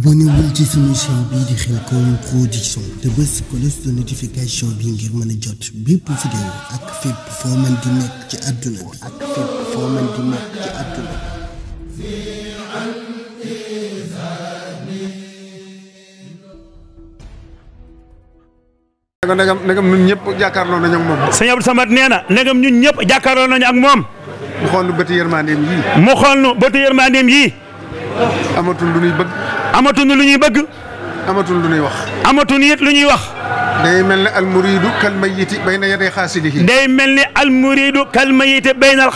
abonné wul ci sunu chaîne bii di Khelcom Production te bës cloche de notification bi ngir mën a jot bépp vidéo ak fépp foo mën di nekk ci àdduna bi ndegam ñun ñëpp jàkkaarloo nañu ak moom. sëñ Abdou Samad nee na ndegam ñun ñëpp jàkkaarloo nañu ak moom. mu xool nu bëti yërmandeem yii. mu xool nu bëti yërmandeem yii. amatul lu ñuy bëgg. amatul lu ñuy bëgg. amatul lu ñuy wax. amatul it lu ñuy wax. day mel ne almuridu kal mayiti bayna yaday xaasilihi. day mel ne almuridu kal mayiti bayna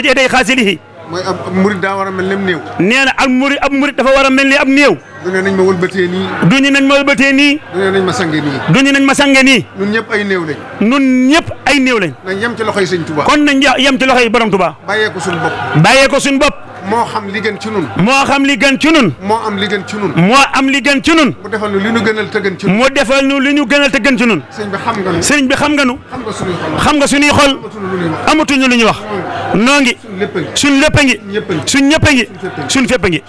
yaday xaasilihi. mooy ab murid daa war a mel ne néew. nee na ab murid dafa war a mel ni ab néew. du ne nañ ma wëlbatee nii. du ñu nañ ma wëlbatee nii. du ne nañ ma sange nii. du ñu nañ ma sange nii. ñun ñëpp ay néew lañ. ñun ñëpp ay néew lañ. nañ yem ci loxoy sëñ Tuubaa. kon nañ yem ci loxoy borom Tuubaa. bàyyee ko suñu bopp. bàyyee ko suñu bopp. moo xam li gën ci nun. moo xam li gën ci nun. moo am li gën ci nun. moo am li gën ci nun. mu defal nu li ñu gënal te gën ci nun. mu defal nu li ñu gënal te gën ci nun. sëñ bi xam nga nu. sëñ bi xam nga nu. xam nga suñuy xol. xam nga suñuy xol. amatuñu lu ñuy wax. noo ngi. suñ lépp a ngi. suñ ñëpp a ngi. suñ fépp a ngi.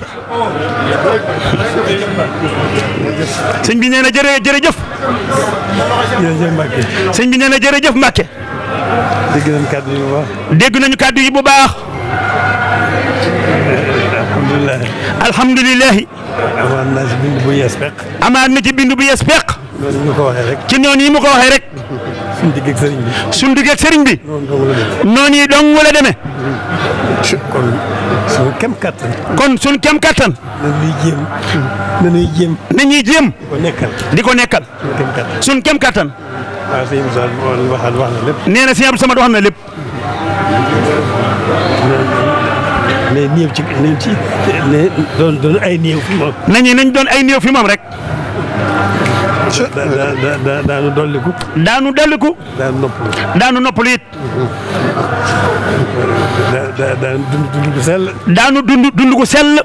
sëñ bi nee na jërëjëf. jërëjëf Mbacke. sëñ bi nee na jërëjëf Mbacke. dégg nañu kàddu yi bu baax. dégg nañu kàddu yi bu baax. alhamdulilah. alhamdulilah. amaat naa ci bind bu yees peq. amaat na ci bind bu yees peq. noonu ñu ko waxee rek. ci noonu yi mu ko waxee rek. suñu digg ak sëriñ bi. suñu digg ak sëriñ bi. noonu yi dong la demee. kon suñu kem kattan. kon suñu kem kattan. nañuy jéem. nañuy jéem. di ko nekkal. suñu kem kattan. waaw sëñ Moussa wax na lépp. nee na sëñ Abdou Samad wax na lépp. mais néew doon ay néew fi moom. nañ doon ay néew fi moom rek. daanu dolliku. daanu dolliku. daanu noppalu it. daanu dund gu sell. daanu dund gu sell.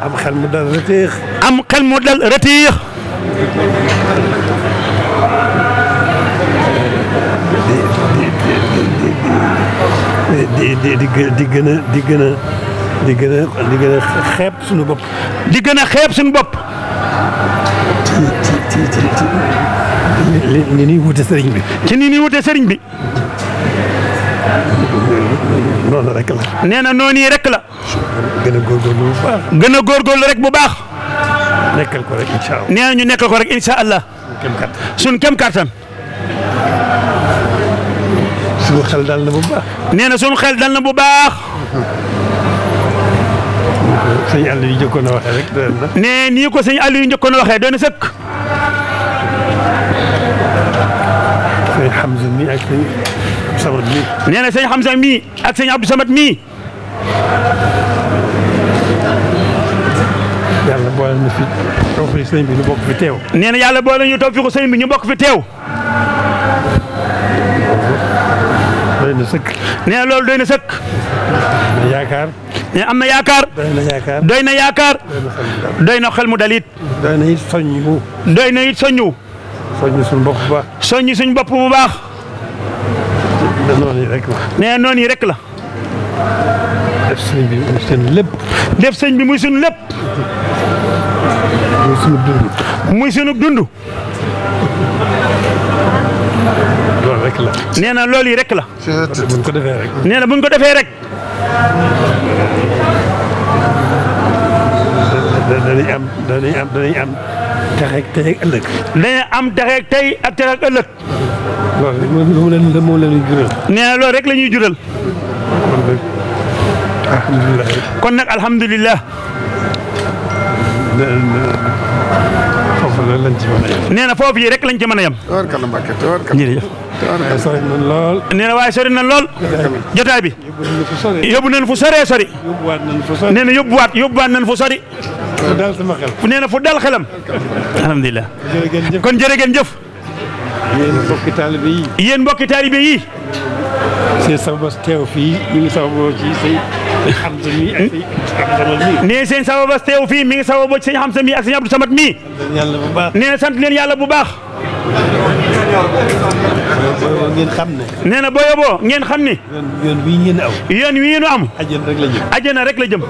am xel mu dal rëteex. am xel mu dal rëteex. di gën a xeeb suñu bopp. di gën a xeeb suñu bopp. ni ñuy wute sëriñ bi. ci ni ñuy wute sëriñ bi. noonu rek la. nee na noonu yi rek la. gën a góorgóorlu bu baax. gën a góorgóorlu rek bu baax. nekkal ko rek incha allah. nee na ñu nekkal ko rek incha allah. suñu kem kattan. suñu xel dal na bu baax. nee na suñu xel dal na bu baax. sëñ Aliou yu njëkkoon a waxee rek doy na. nee nii ko sëñ Aliou yu njëkkoon a waxee doy na sëkk. sëñ Hamza mii ak sëñ Samad mii. nee na sëñ Hamza mii ak sëñ Abdou Samad mii. yàlla boole na fi toog fi sëñ bi ñu bokk fi teew. nee na yàlla boole ñu toog fi ko sëñ bi ñu bokk fi teew. doy na sëkk. nee na loolu doy na sëkk. yaakaar. nee am na yaakaar. doy na yaakaar. doy na yaakaar. doy na xel mu dalit. doy na it soññu. doy na it soññu. soññu suñu bopp bu baax. soññu suñu bopp bu baax. noonu yi rek la. nee noonu yi rek la. def sëñ bi muy seen lépp. def sëñ bi muy suñu lépp. muy suñu dund. muy suñu dund. loolu rek la. nee na loolu yi rek la. buñ ko defee rek. nee na buñ ko defee rek. danañ am texeeg tey ak ëllëg. danañ am texeeg tey ak texeeg ëllëg. loolu moom la ñuy jural. nee na loolu rek la ñuy jural. alhamdulilah. kon nag alhamdulilah. foofu la lañ ci mën a yem. nee na foofu yi rek lañ ci mën a yem. tabarkalla Mbacke tabarkalla. jërëjëf. waaye sori na lool. nee na waaye sori na lool. jotaay bi. yóbbu nañ fu soree sori. yóbbuwaat nañ fu sori. nee na yóbbuwaat nañ fu sori. fu dal sama xel. nee na fu dal xelam. alhamdulilah. jërëjëf kon jërë ngeen jëf. yéen mbokki taalibe yi. yéen mbokki taalibe yi. seen sababas teew fii mi ngi sababoo ci sëñ Hamza mi ak sëñ Abdou Samad mi. nee seen sababas teew fii mi ngi sababoo ci sëñ Hamza mi ak sëñ Abdou Samad mi. yàlla bu baax. nee na sant leen yàlla bu baax. ngeen xam ne. nee na boo yóbboo ngeen xam ni. yoon wii ngeen aw. yoon wii nu am. àjjana rek la jëm. àjjana rek la jëm.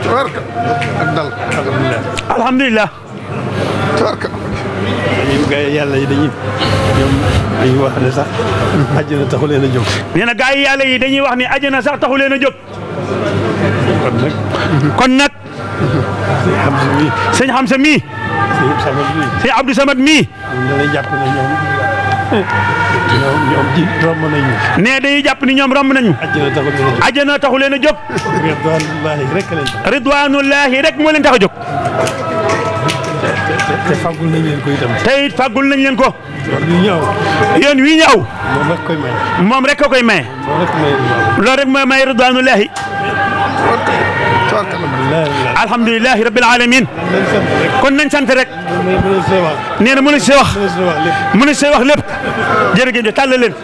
tabarka ak dal. alhamdulilah. tabarka. dañuy gaa yi yàlla yi dañuy wax ne sax àjjana taxu leen a jóg. nee na gaa yi yàlla yi dañuy wax ni àjjana sax taxu leen a jóg. kon nag. sëñ Hamza mii. sëñ Abdou Samad mii. dañuy jàpp ne ñoom ji romb nañu. nee dañuy jàpp ni ñoom romb nañu. àjjana taxu leen a jóg. ridwanullahi rek leen tax. ridwanullahi rek moo leen tax a jóg. te fàggul nañ leen ko itam. te it fàggul nañ leen ko. yoon wi ñëw. yoon wi ñëw. moom rek koy may. moom rek ko koy maye. loolu rek mooy may ridwanullahi. alhamdulilah rabbil alamin. kon nañ sant rek. nee na mën na see wax. mën na see wax lépp. jërëjëf tàllal leen.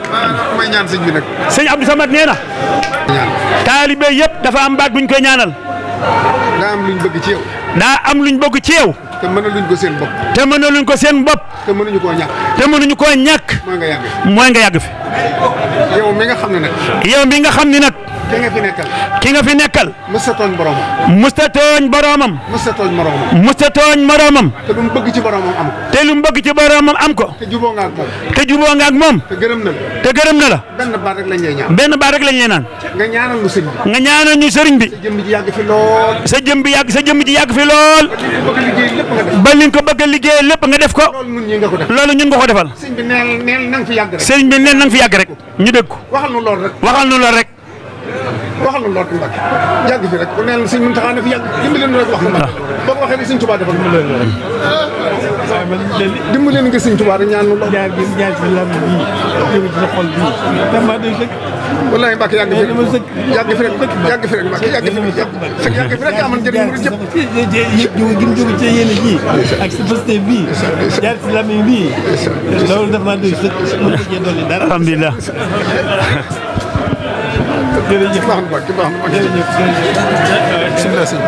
may ñaan sëñ bi nag. sëñ Abdou Samad nee na. taalibe yëpp dafa am baat buñ koy ñaanal. daa am luñ bëgg ci yow. daa am luñ bëgg ci yow. te mënaluñ ko seen bopp. te mënaluñ ko seen bopp. te mënuñu koo ñàkk. te mënuñu koo ñàkk. mooy nga yàgg. mooy nga yàgg fi. yow mi nga xam ne nag. yow mi nga xam ni nag. ki nga fi nekkal. ki nga fi nekkal. mësta tooñ boromam. mësta tooñ boromam. mësta tooñ moromam. mësta tooñ moromam. te lu mu bëgg ci boromam am ko. te lu mu bëgg ci boromam am ko. te juboo nga ak moom. te juboo nga ak moom. te gërëm na la. te gërëm na la. benn baat rek lañ lay ñaan. benn baat rek lañ lay naan. nga ñaanal ñu sëñ bi. nga ñaanal ñu sëriñ bi. sa jëmm ji yàgg fi lool. sa jëmm bi yàgg sa jëmm ji yàgg fi lool. ba li nga ko bëgg a liggéey lépp nga def ko. loolu ñun ñii nga ko def. loolu ñun nga ko defal. sëñ bi neel na nga fi yàgg rek. sëriñ bi neen na nga fi yàgg rek. ñu dégg ko. waxal nu lool rek. waxal nu lool rek. waxal nu lool rek Mbacke. yàgg fi rek ku neel sëñ Muntaxa na fi yàgg dimbali nu rek wax na Mbacke. boo ko waxee ni sëñ Tuubaa defal dimbali nga sëñ Tuubaa rek ñaan nu lool. jaar ci lam bi jóge ci xol bi dama doy sëkk. wallaay Mbacke yàgg fi rek yàgg fi rek yàgg fi rek Mbacke yàgg fi rek amal njëriñ mu jëpp. jóge gi mu jóge ci yéen ji ak sa posté bii jaar ci lam bi loolu dama doy sëkk mën ko cee dolli dara. alhamdulilah. jërëjëf baax na Mbacke baax na Mbacke. jërëjëf bismillah sëñ.